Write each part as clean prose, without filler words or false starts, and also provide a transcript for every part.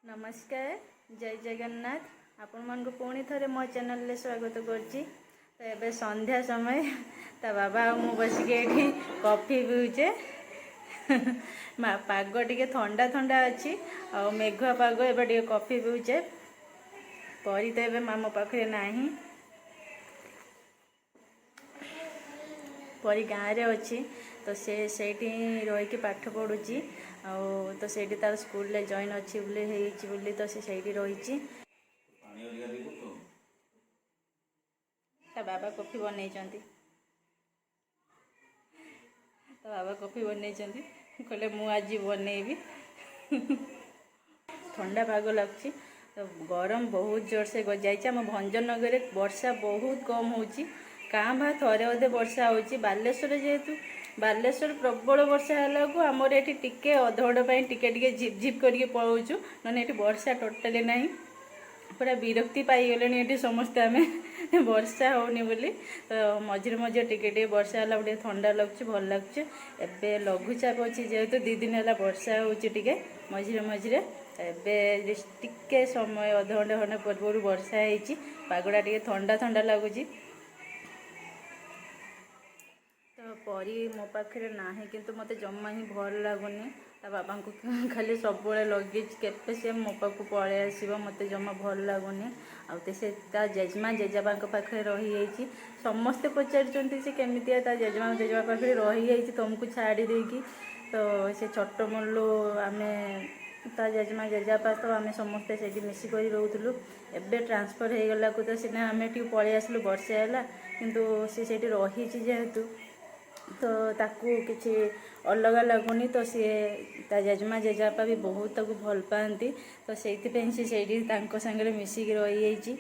ନମସ୍କାର, ଜୟ ଜଗନ୍ନାଥ। ଆପଣମାନଙ୍କୁ ପୁଣି ଥରେ ମୋ ଚ୍ୟାନେଲରେ ସ୍ୱାଗତ କରୁଛି। ତ ଏବେ ସନ୍ଧ୍ୟା ସମୟ, ତା ବାବା ଆଉ ମୁଁ ବସିକି ଏଇଠି କଫି ପିଉଛେ। ମା ପାଗ ଟିକେ ଥଣ୍ଡା ଥଣ୍ଡା ଅଛି ଆଉ ମେଘୁଆ ପାଗ। ଏବେ ଟିକେ କଫି ପିଉଛେ। ପରି ତ ଏବେ ମାମା ପାଖରେ ନାହିଁ, ପରି ଗାଁରେ ଅଛି। ତ ସେ ସେଇଠି ହିଁ ରହିକି ପାଠ ପଢ଼ୁଛି ଆଉ ତ ସେଇଠି ତାର ସ୍କୁଲରେ ଜଏନ୍ ଅଛି ବୋଲି ହେଇଛି ବୋଲି ତ ସେ ସେଇଠି ରହିଛି। ପାଣି ଅଧିକା ଦେଇବୁ ତ। ତା ବାବା କଫି ବନେଇଛନ୍ତି। ତା ବାବା କଫି ବନେଇଛନ୍ତି, କହିଲେ ମୁଁ ଆଜି ବନେଇବି। ଥଣ୍ଡା ପାଗ ଲାଗୁଛି ତ। ଗରମ ବହୁତ ଜୋରସେ ଯାଇଛି। ଆମ ଭଞ୍ଜନଗରରେ ବର୍ଷା ବହୁତ କମ୍ ହେଉଛି, କାଁ ଭାଁ ଥରେ ଅଧେ ବର୍ଷା ହେଉଛି। ବାଲେଶ୍ୱରରେ ଯେହେତୁ ବାଲେଶ୍ୱର ପ୍ରବଳ ବର୍ଷା ହେଲାକୁ ଆମର ଏଠି ଟିକେ ଅଧଘଣ୍ଟା ପାଇଁ ଟିକେ ଟିକେ ଝିପ୍ ଝିପ୍ କରିକି ପଳାଉଛୁ, ନହେଲେ ଏଠି ବର୍ଷା ଟୋଟାଲି ନାହିଁ। ପୁରା ବିରକ୍ତି ପାଇଗଲେଣି ଏଠି ସମସ୍ତେ ଆମେ ବର୍ଷା ହେଉନି ବୋଲି। ତ ମଝିରେ ମଝିରେ ଟିକେ ଟିକେ ବର୍ଷା ହେଲା, ଟିକେ ଥଣ୍ଡା ଲାଗୁଛି, ଭଲ ଲାଗୁଛି। ଏବେ ଲଘୁଚାପ ଅଛି ଯେହେତୁ 2 ଦିନ ହେଲା ବର୍ଷା ହେଉଛି ଟିକେ ମଝିରେ ମଝିରେ। ଏବେ ଟିକେ ସମୟ ଅଧଘଣ୍ଟା ଘଣ୍ଟା ପୂର୍ବରୁ ବର୍ଷା ହେଇଛି, ପାଗଟା ଟିକେ ଥଣ୍ଡା ଥଣ୍ଡା ଲାଗୁଛି। ତ ପରି ମୋ ପାଖରେ ନାହିଁ, କିନ୍ତୁ ମୋତେ ଜମା ହିଁ ଭଲ ଲାଗୁନି। ତା ବାବାଙ୍କୁ ଖାଲି ସବୁବେଳେ ଲଗେଇଛି, କେବେ ସେ ମୋ ପାଖକୁ ପଳେଇ ଆସିବ, ମୋତେ ଜମା ଭଲ ଲାଗୁନି। ଆଉ ତ ସେ ତା ଜେଜେମା ଜେଜେବାଙ୍କ ପାଖରେ ରହିଯାଇଛି। ସମସ୍ତେ ପଚାରୁଛନ୍ତି ସେ କେମିତିଆ ତା ଜେଜେମା ଜେଜେବା ପାଖରେ ରହିଯାଇଛି ତୁମକୁ ଛାଡ଼ି ଦେଇକି। ତ ସେ ଛୋଟ ମୂଳରୁ ଆମେ ତା ଜେଜେମା ଜେଜେବାପା ତ ଆମେ ସମସ୍ତେ ସେଇଠି ମିଶିକରି ରହୁଥିଲୁ। ଏବେ ଟ୍ରାନ୍ସଫର୍ ହେଇଗଲାକୁ ତ ସିନା ଆମେ ଏଠିକି ପଳେଇ ଆସିଲୁ ବର୍ଷେ ହେଲା, କିନ୍ତୁ ସେ ସେଇଠି ରହିଛି ଯେହେତୁ ତ ତାକୁ କିଛି ଅଲଗା ଲାଗୁନି। ତ ସିଏ ତା ଜେଜେମା ଜେଜେବାପା ବି ବହୁତ ତାକୁ ଭଲ ପାଆନ୍ତି, ତ ସେଇଥିପାଇଁ ସେ ସେଇଠି ତାଙ୍କ ସାଙ୍ଗରେ ମିଶିକି ରହିଯାଇଛି।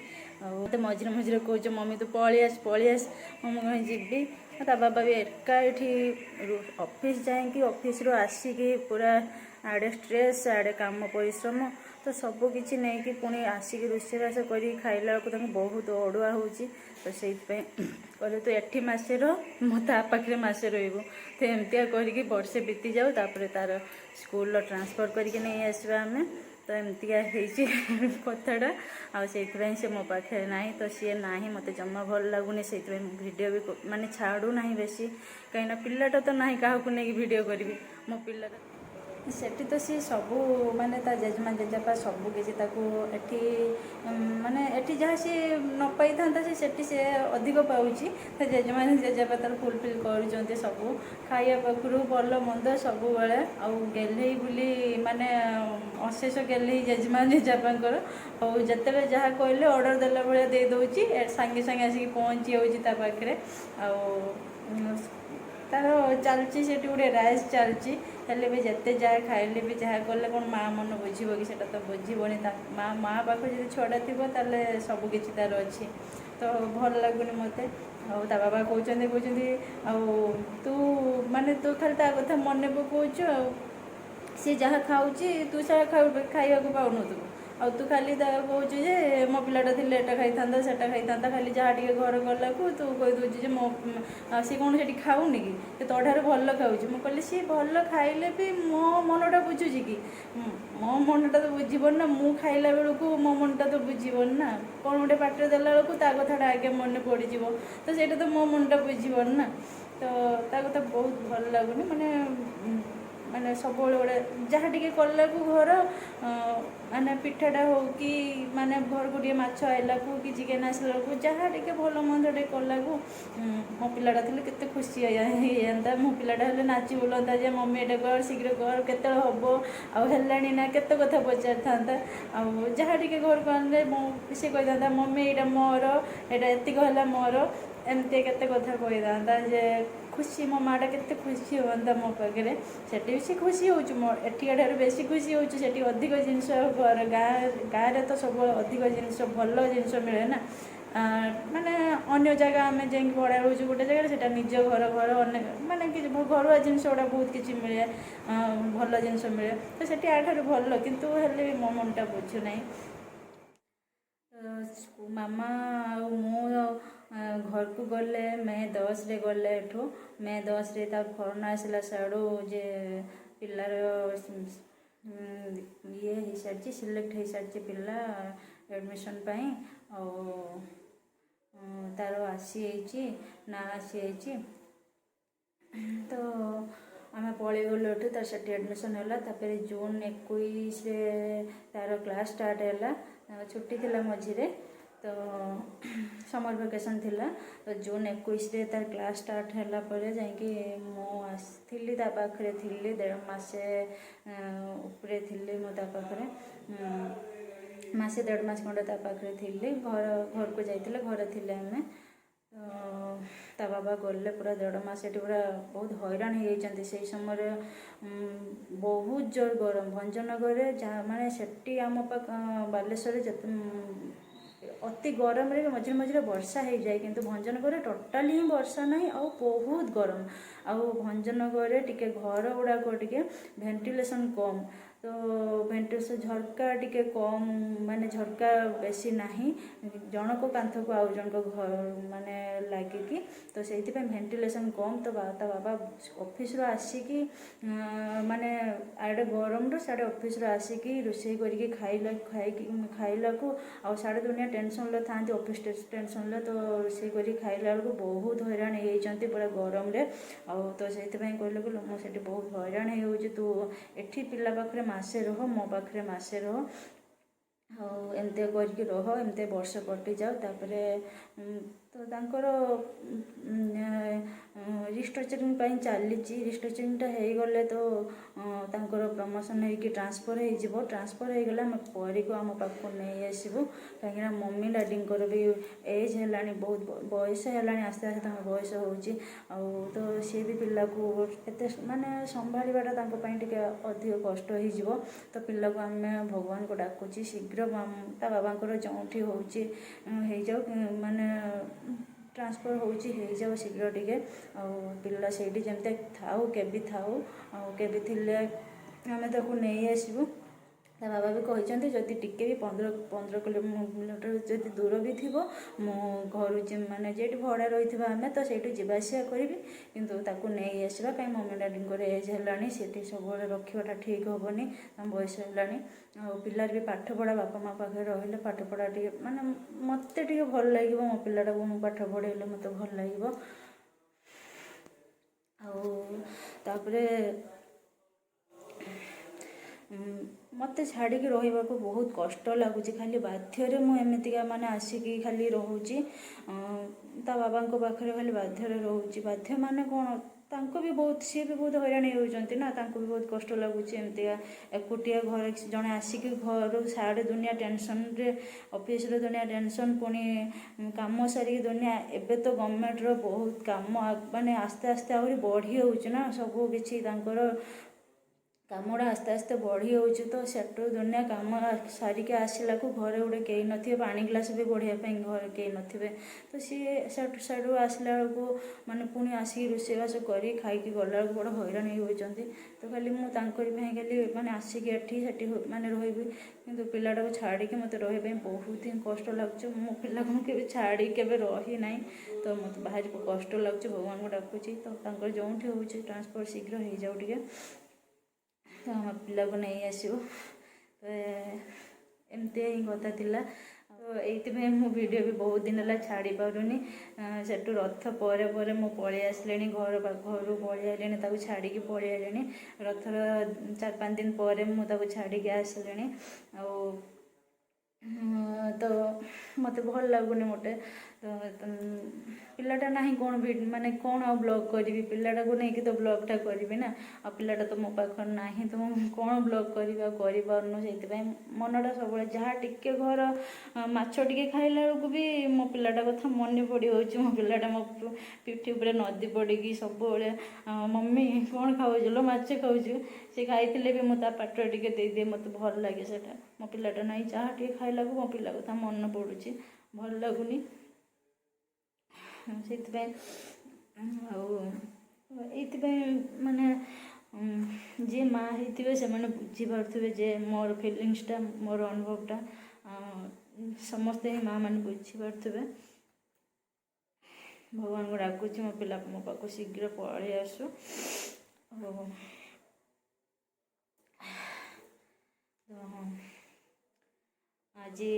ଆଉ ମୋତେ ମଝିରେ ମଝିରେ କହୁଛି, "ମମି, ତୁ ପଳେଇ ଆସ, ପଳେଇ ଆସ।" ମୁଁ କଣ ଯିବି? ତା ବାବା ବି ଏକା ଏଠି ଅଫିସ୍ ଯାଇକି ଅଫିସରୁ ଆସିକି ପୁରା ଆଡ଼େ ଷ୍ଟ୍ରେସ୍, ଆଡ଼େ କାମ ପରିଶ୍ରମ, ତ ସବୁ କିଛି ନେଇକି ପୁଣି ଆସିକି ରୋଷେଇବାସ କରିକି ଖାଇଲା ବେଳକୁ ତାଙ୍କୁ ବହୁତ ଅଡ଼ୁଆ ହେଉଛି। ତ ସେଇଥିପାଇଁ କହିଲେ, "ତୁ ଏଠି ମାସେ ରହ, ମୁଁ ତା ପାଖରେ ମାସେ ରହିବୁ।" ତ ଏମିତିଆ କରିକି ବର୍ଷେ ବିତିଯାଉ, ତାପରେ ତାର ସ୍କୁଲର ଟ୍ରାନ୍ସଫର୍ କରିକି ନେଇ ଆସିବା ଆମେ। ତ ଏମିତିକା ହେଇଛି କଥାଟା ଆଉ ସେଇଥିପାଇଁ ସେ ମୋ ପାଖରେ ନାହିଁ। ତ ସିଏ ନାହିଁ, ମୋତେ ଜମା ଭଲ ଲାଗୁନି। ସେଇଥିପାଇଁ ମୁଁ ଭିଡ଼ିଓ ବି ମାନେ ଛାଡ଼ୁନାହିଁ ବେଶୀ, କାହିଁକିନା ପିଲାଟା ତ ନାହିଁ, କାହାକୁ ନେଇକି ଭିଡ଼ିଓ କରିବି? ମୋ ପିଲାଟା ସେଠି ତ ସିଏ ସବୁ ମାନେ ତା ଜେଜେମା ଜେଜେବାପା ସବୁ କିଛି ତାକୁ ଏଠି ମାନେ ଏଠି ଯାହା ସିଏ ନ ପାଇଥାନ୍ତା, ସେ ସେଠି ସେ ଅଧିକ ପାଉଛି। ତା ଜେଜେମା ଜେଜେବାପା ତାର ଫୁଲଫିଲ୍ କରୁଛନ୍ତି ସବୁ, ଖାଇବା ପାଖରୁ ଭଲ ମନ୍ଦ ସବୁବେଳେ। ଆଉ ଗେହ୍ଲେଇ ବୋଲି ମାନେ ଅଶେଷ ଗେହ୍ଲେଇ ଜେଜେମା ଜେଜେବାପାଙ୍କର। ଆଉ ଯେତେବେଳେ ଯାହା କହିଲେ ଅର୍ଡ଼ର ଦେଲା ଭଳିଆ ଦେଇ ଦେଉଛି, ସାଙ୍ଗେ ସାଙ୍ଗେ ଆସିକି ପହଞ୍ଚି ଯାଉଛି ତା ପାଖରେ। ଆଉ ତାର ଚାଲିଛି ସେଠି ଗୋଟେ ରାଜ ଚାଲିଛି। ହେଲେ ବି ଯେତେ ଯାହା ଖାଇଲେ ବି ଯାହା କଲେ କ'ଣ ମା ମନ ବୁଝିବ କି? ସେଇଟା ତ ବୁଝିବନି। ତା ମା ପାଖରେ ଯଦି ଛୁଆଟା ଥିବ, ତାହେଲେ ସବୁ କିଛି ତାର ଅଛି। ତ ଭଲ ଲାଗୁନି ମୋତେ। ଆଉ ତା ବାବା କହୁଛନ୍ତି, ଆଉ ତୁ ମାନେ ତୁ ଖାଲି ତା କଥା ମନେ ପକାଉଛୁ, ଆଉ ସିଏ ଯାହା ଖାଉଛି ତୁ ସେହା ଖାଇବାକୁ ପାଉନଥିବୁ, ଆଉ ତୁ ଖାଲି ତାକୁ କହୁଛୁ ଯେ ମୋ ପିଲାଟା ଥିଲେ ଏଟା ଖାଇଥାନ୍ତା, ସେଟା ଖାଇଥାନ୍ତା। ଖାଲି ଯାହା ଟିକେ ଘର ଗଲାକୁ ତୁ କହିଦେଉଛୁ ଯେ ମୋ ସିଏ କ'ଣ ସେଠି ଖାଉନି କି? ସେ ତୋ ଠାରୁ ଭଲ ଖାଉଛି। ମୁଁ କହିଲି, ସିଏ ଭଲ ଖାଇଲେ ବି ମୋ ମନଟା ବୁଝୁଛି କି? ମୋ ମନଟା ତ ବୁଝିବନି ନା। ମୁଁ ଖାଇଲା ବେଳକୁ ମୋ ମନଟା ତ ବୁଝିବନି ନା। କ'ଣ ଗୋଟେ ପାଟିରେ ଦେଲା ବେଳକୁ ତା କଥାଟା ଆଗେ ମନେ ପଡ଼ିଯିବ, ତ ସେଇଟା ତ ମୋ ମନଟା ବୁଝିବନି ନା। ତ ତା କଥା ବହୁତ ଭଲ ଲାଗୁନି। ମାନେ ସବୁବେଳେ ଗୋଟେ ଯାହା ଟିକେ କଲାକୁ ଘର ମାନେ ପିଠାଟା ହଉ କି ମାନେ ଘରକୁ ଟିକେ ମାଛ ଆଇଲାକୁ କି ଚିକେନ୍ ଆସିଲା ବେଳକୁ ଯାହା ଟିକେ ଭଲ ମନ୍ଦ ଟିକେ କଲାକୁ, ମୋ ପିଲାଟା ଥିଲେ କେତେ ଖୁସି ହେଇଯାନ୍ତା। ମୋ ପିଲାଟା ହେଲେ ନାଚି ବୁଲନ୍ତା ଯେ ମମି, ଏଇଟା କର, ଶୀଘ୍ର କର, କେତେବେଳେ ହବ, ଆଉ ହେଲାଣି ନା, କେତେ କଥା ପଚାରିଥାନ୍ତା। ଆଉ ଯାହା ଟିକେ ଘରକୁ ଆଣିଲେ ମୁଁ ସେ କହିଥାନ୍ତା, "ମମି, ଏଇଟା ମୋର, ଏଇଟା ଏତିକି ହେଲା ମୋର।" ଏମିତି କେତେ କଥା କହିଥାନ୍ତା ଯେ ଖୁସି ମୋ ମାଆଟା କେତେ ଖୁସି ହୁଅନ୍ତା ମୋ ପାଖରେ। ସେଠି ବି ସେ ଖୁସି ହେଉଛି, ମୋ ଏଠିକା ଠାରୁ ବେଶୀ ଖୁସି ହେଉଛି। ସେଠି ଅଧିକ ଜିନିଷ, ଘର ଗାଁରେ ତ ସବୁବେଳେ ଅଧିକ ଜିନିଷ, ଭଲ ଜିନିଷ ମିଳେ ନା। ମାନେ ଅନ୍ୟ ଜାଗା ଆମେ ଯାଇକି ଭଡ଼ା ରହୁଛୁ ଗୋଟେ ଜାଗାରେ, ସେଇଟା ନିଜ ଘର ଘର ଅନେକ ମାନେ କିଛି ଘରୁଆ ଜିନିଷ ଗୁଡ଼ା ବହୁତ କିଛି ମିଳେ, ଭଲ ଜିନିଷ ମିଳେ। ତ ସେଠି ୟାଠାରୁ ଭଲ, କିନ୍ତୁ ହେଲେ ବି ମୋ ମନଟା ବୁଝୁନାହିଁ। ତ ମାମା ଆଉ ମୁଁ ଘରକୁ ଗଲେ ମେ 10ରେ ଗଲେ ଏଠୁ। ମେ 10ରେ ତା ଫୋନ୍ ଆସିଲା ସିଆଡ଼ୁ ଯେ ପିଲାର ଇଏ ହେଇସାରିଛି, ସିଲେକ୍ଟ ହେଇସାରିଛି ପିଲା ଆଡ଼ମିସନ୍ ପାଇଁ। ଆଉ ତାର ଆସିଯାଇଛି, ନାଁ ଆସିଯାଇଛି। ତ ଆମେ ପଳେଇଗଲୁ ଏଠୁ। ତାର ସେଠି ଆଡ଼ମିସନ୍ ହେଲା। ତାପରେ ଜୁନ୍ 21ରେ ତାର କ୍ଲାସ୍ ଷ୍ଟାର୍ଟ ହେଲା। ଛୁଟି ଥିଲା ମଝିରେ, ତ ସମର୍ ଭେକେସନ୍ ଥିଲା। ତ ଜୁନ୍ 21ରେ ତାର କ୍ଲାସ୍ ଷ୍ଟାର୍ଟ ହେଲା ପରେ ଯାଇକି ମୁଁ ଆସିଥିଲି, ତା ପାଖରେ ଥିଲି। ଦେଢ଼ ମାସେ ଉପରେ ଥିଲି ମୁଁ ତା ପାଖରେ। ମାସେ ଦେଢ଼ ମାସ ଖଣ୍ଡେ ତା ପାଖରେ ଥିଲି। ଘରକୁ ଯାଇଥିଲେ, ଘରେ ଥିଲେ ଆମେ। ତ ତା ବାବା ଗଲେ, ପୁରା ଦେଢ଼ ମାସ ଏଠି ପୁରା ବହୁତ ହଇରାଣ ହେଇଯାଇଛନ୍ତି। ସେଇ ସମୟରେ ବହୁତ ଜୋର ଗରମ ଭଞ୍ଜନଗରରେ। ଯାହା ମାନେ ସେଠି ଆମ ପାଖ ବାଲେଶ୍ୱରରେ ଯେତେ ଅତି ଗରମରେ ବି ମଝିରେ ମଝିରେ ବର୍ଷା ହେଇଯାଏ, କିନ୍ତୁ ଭଞ୍ଜନଗରରେ ଟୋଟାଲି ହିଁ ବର୍ଷା ନାହିଁ ଆଉ ବହୁତ ଗରମ। ଆଉ ଭଞ୍ଜନଗରରେ ଟିକେ ଘର ଗୁଡ଼ାକ ଟିକେ ଭେଣ୍ଟିଲେସନ୍ କମ୍, ତ ଭେଣ୍ଟିଲେସନ୍ ଝରକା ଟିକେ କମ୍, ମାନେ ଝରକା ବେଶୀ ନାହିଁ, ଜଣକ କାନ୍ଥକୁ ଆଉ ଜଣଙ୍କ ଘର ମାନେ ଲାଗିକି, ତ ସେଇଥିପାଇଁ ଭେଣ୍ଟିଲେସନ୍ କମ୍। ତ ତା ବାବା ଅଫିସରୁ ଆସିକି ମାନେ ଆଡ଼େ ଗରମରୁ ସିଆଡ଼େ ଅଫିସରୁ ଆସିକି ରୋଷେଇ କରିକି ଖାଇକି ଖାଇଲାକୁ ଆଉ ସିଆଡ଼େ ଦୁନିଆ ଟେନସନ୍ରେ ଥାଆନ୍ତି, ଅଫିସ ଟେନସନ୍ରେ। ତ ରୋଷେଇ କରିକି ଖାଇଲା ବେଳକୁ ବହୁତ ହଇରାଣ ହେଇଯାଇଛନ୍ତି ପୁରା ଗରମରେ। ଆଉ ତ ସେଇଥିପାଇଁ କହିଲେ କି, ମୁଁ ସେଠି ବହୁତ ହଇରାଣ ହେଇଯାଉଛି, ତୁ ଏଠି ପିଲା ପାଖରେ ମାସେ ରହ, ମୋ ପାଖରେ ମାସେ ରହ, ଆଉ ଏମିତି କରିକି ରହ, ଏମିତି ବର୍ଷ କଟିଯାଉ। ତାପରେ ତ ତାଙ୍କର ରିଷ୍ଟ୍ରକ୍ଚରିଂ ପାଇଁ ଚାଲିଛି। ରିଷ୍ଟ୍ରକ୍ଚରିଂଟା ହେଇଗଲେ ତ ତାଙ୍କର ପ୍ରମୋସନ୍ ହେଇକି ଟ୍ରାନ୍ସଫର୍ ହେଇଯିବ। ଟ୍ରାନ୍ସଫର୍ ହେଇଗଲେ ଆମେ ପରୀକୁ ଆମ ପାଖକୁ ନେଇ ଆସିବୁ, କାହିଁକିନା ମମି ଡାଡ଼ିଙ୍କର ବି ଏଜ୍ ହେଲାଣି, ବହୁତ ବୟସ ହେଲାଣି, ଆସ୍ତେ ଆସ୍ତେ ତାଙ୍କ ବୟସ ହେଉଛି। ଆଉ ତ ସିଏ ବି ପିଲାକୁ ଏତେ ମାନେ ସମ୍ଭାଳିବାଟା ତାଙ୍କ ପାଇଁ ଟିକେ ଅଧିକ କଷ୍ଟ ହେଇଯିବ। ତ ପିଲାକୁ ଆମେ ଭଗବାନଙ୍କୁ ଡାକୁଛି, ଶୀଘ୍ର ତା ବାବାଙ୍କର ଯେଉଁଠି ହେଉଛି ହେଇଯାଉ, ମାନେ ଟ୍ରାନ୍ସଫର୍ ହେଉଛି ହେଇଯାଉ ଶୀଘ୍ର ଟିକେ। ଆଉ ପିଲା ସେଇଠି ଯେମିତି ଥାଉ, କେବି ଥାଉ, ଆଉ କେବି ଥିଲେ ଆମେ ତାକୁ ନେଇ ଆସିବୁ। ତା ବାବା ବି କହିଛନ୍ତି, ଯଦି ଟିକେ ବି 15 କିଲୋମିଟର ଯଦି ଦୂର ବି ଥିବ, ମୁଁ ଘରୁ ମାନେ ଯେଉଁଠି ଭଡ଼ା ରହିଥିବା ଆମେ, ତ ସେଇଠୁ ଯିବା ଆସିବା କରିବି, କିନ୍ତୁ ତାକୁ ନେଇ ଆସିବା। କାହିଁ ମମି ଡାଡ଼ିଙ୍କର ଏଜ୍ ହେଲାଣି, ସେଠି ସବୁବେଳେ ରଖିବାଟା ଠିକ୍ ହେବନି, ତାଙ୍କ ବୟସ ହେଲାଣି। ଆଉ ପିଲାର ବି ପାଠ ପଢ଼ା, ବାପା ମା ପାଖରେ ରହିଲେ ପାଠ ପଢ଼ା ଟିକେ ମାନେ ମୋତେ ଟିକେ ଭଲ ଲାଗିବ। ମୋ ପିଲାଟାକୁ ମୁଁ ପାଠ ପଢ଼େଇଲେ ମୋତେ ଭଲ ଲାଗିବ। ଆଉ ତାପରେ ମୋତେ ଛାଡ଼ିକି ରହିବାକୁ ବହୁତ କଷ୍ଟ ଲାଗୁଛି। ଖାଲି ବାଧ୍ୟରେ ମୁଁ ଏମିତିକା ମାନେ ଆସିକି ଖାଲି ରହୁଛି ତା ବାବାଙ୍କ ପାଖରେ, ଖାଲି ବାଧ୍ୟରେ ରହୁଛି। ବାଧ୍ୟ ମାନେ କ'ଣ, ତାଙ୍କୁ ବି ବହୁତ, ସିଏ ବି ବହୁତ ହଇରାଣ ହେଉଛନ୍ତି ନା, ତାଙ୍କୁ ବି ବହୁତ କଷ୍ଟ ଲାଗୁଛି। ଏମିତିକା ଏକୁଟିଆ ଘରେ ଜଣେ ଆସିକି ଘରୁ ସାଡ଼େ ଦୁନିଆ ଟେନସନ୍ରେ, ଅଫିସର ଦୁନିଆ ଟେନସନ୍, ପୁଣି କାମ ସାରିକି ଦୁନିଆ। ଏବେ ତ ଗଭର୍ଣ୍ଣମେଣ୍ଟର ବହୁତ କାମ ମାନେ ଆସ୍ତେ ଆସ୍ତେ ଆହୁରି ବଢ଼ି ହେଉଛି ନା, ସବୁ କିଛି ତାଙ୍କର କାମଟା ଆସ୍ତେ ଆସ୍ତେ ବଢ଼ି ହେଉଛି। ତ ସେଠୁ ଦୁନିଆ କାମ ସାରିକି ଆସିଲାକୁ ଘରେ ଗୋଟେ କେହି ନଥିବେ, ପାଣି ଗ୍ଲାସ୍ ବି ବଢ଼ିବା ପାଇଁ ଘରେ କେହି ନଥିବେ। ତ ସିଏ ସେଠୁ ଆସିଲା ବେଳକୁ ମାନେ ପୁଣି ଆସିକି ରୋଷେଇବାସ କରି ଖାଇକି ଗଲାବେଳକୁ ବଡ଼ ହଇରାଣ ହେଇଯାଉଛନ୍ତି। ତ ଖାଲି ମୁଁ ତାଙ୍କରି ପାଇଁ ଖାଲି ମାନେ ଆସିକି ଏଠି ସେଠି ମାନେ ରହିବି, କିନ୍ତୁ ପିଲାଟାକୁ ଛାଡ଼ିକି ମୋତେ ରହିବା ପାଇଁ ବହୁତ ହିଁ କଷ୍ଟ ଲାଗୁଛି। ମୋ ପିଲାକୁ ମୁଁ କେବେ ଛାଡ଼ିକି କେବେ ରହିନାହିଁ, ତ ମୋତେ ଭାରି କଷ୍ଟ ଲାଗୁଛି। ଭଗବାନଙ୍କୁ ଡାକୁଛି, ତ ତାଙ୍କର ଯେଉଁଠି ହେଉଛି ଟ୍ରାନ୍ସଫର୍ ଶୀଘ୍ର ହେଇଯାଉ ଟିକେ, ତ ଆମ ପିଲାକୁ ନେଇ ଆସିବୁ। ତ ଏମିତି ହିଁ କଥା ଥିଲା। ଆଉ ଏଇଥିପାଇଁ ମୁଁ ଭିଡ଼ିଓ ବି ବହୁତ ଦିନ ହେଲା ଛାଡ଼ି ପାରୁନି। ସେଠୁ ରଥ ପରେ ପରେ ମୁଁ ପଳେଇ ଆସିଲିଣି, ଘରୁ ପଳେଇ ଆଇଲିଣି, ତାକୁ ଛାଡ଼ିକି ପଳେଇ ଆଇଲିଣି। ରଥର 4-5 ଦିନ ପରେ ମୁଁ ତାକୁ ଛାଡ଼ିକି ଆସିଲିଣି। ଆଉ ତ ମୋତେ ଭଲ ଲାଗୁନି ମୋଟେ। ତ ପିଲାଟା ନାହିଁ, କ'ଣ ମାନେ କ'ଣ ଆଉ ବ୍ଲଗ୍ କରିବି? ପିଲାଟାକୁ ନେଇକି ତ ବ୍ଲଗ୍ଟା କରିବି ନା, ଆଉ ପିଲାଟା ତ ମୋ ପାଖରେ ନାହିଁ, ତ ମୁଁ କ'ଣ ବ୍ଲଗ୍ କରିବି? ଆଉ କରିପାରୁନୁ। ସେଇଥିପାଇଁ ମନଟା ସବୁବେଳେ ଯାହା ଟିକେ ଘର ମାଛ ଟିକେ ଖାଇଲା ବେଳକୁ ବି ମୋ ପିଲାଟା କଥା ମନେ ପଡ଼ିଯାଉଛି। ମୋ ପିଲାଟା ମୋ ପିଠି ଉପରେ ନଦି ପଡ଼ିକି ସବୁବେଳେ, ମମି କ'ଣ ଖାଉଛୁ ଲୋ? ମାଛ ଖାଉଛୁ। ସେ ଖାଇଥିଲେ ବି ମୁଁ ତା ପାଟିରେ ଟିକେ ଦେଇଦିଏ, ମୋତେ ଭଲ ଲାଗେ ସେଇଟା। ମୋ ପିଲାଟା ନାହିଁ, ଯାହା ଟିକେ ଖାଇଲାକୁ ମୋ ପିଲା କଥା ମନେ ପଡ଼ୁଛି, ଭଲ ଲାଗୁନି ସେଇଥିପାଇଁ। ଆଉ ଏଇଥିପାଇଁ ମାନେ ଯିଏ ମା ହେଇଥିବେ ସେମାନେ ବୁଝିପାରୁଥିବେ ଯେ ମୋର ଫିଲିଙ୍ଗସଟା, ମୋର ଅନୁଭବଟା ସମସ୍ତେ ହିଁ ମା ମାନେ ବୁଝିପାରୁଥିବେ। ଭଗବାନଙ୍କୁ ଡାକୁଛି, ମୋ ପିଲା ମୋ ପାଖକୁ ଶୀଘ୍ର ପଳେଇ ଆସୁ। ଆଉ ଆଜି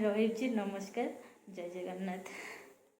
ରହିଛି। ନମସ୍କାର, ଜୟ ଜଗନ୍ନାଥ।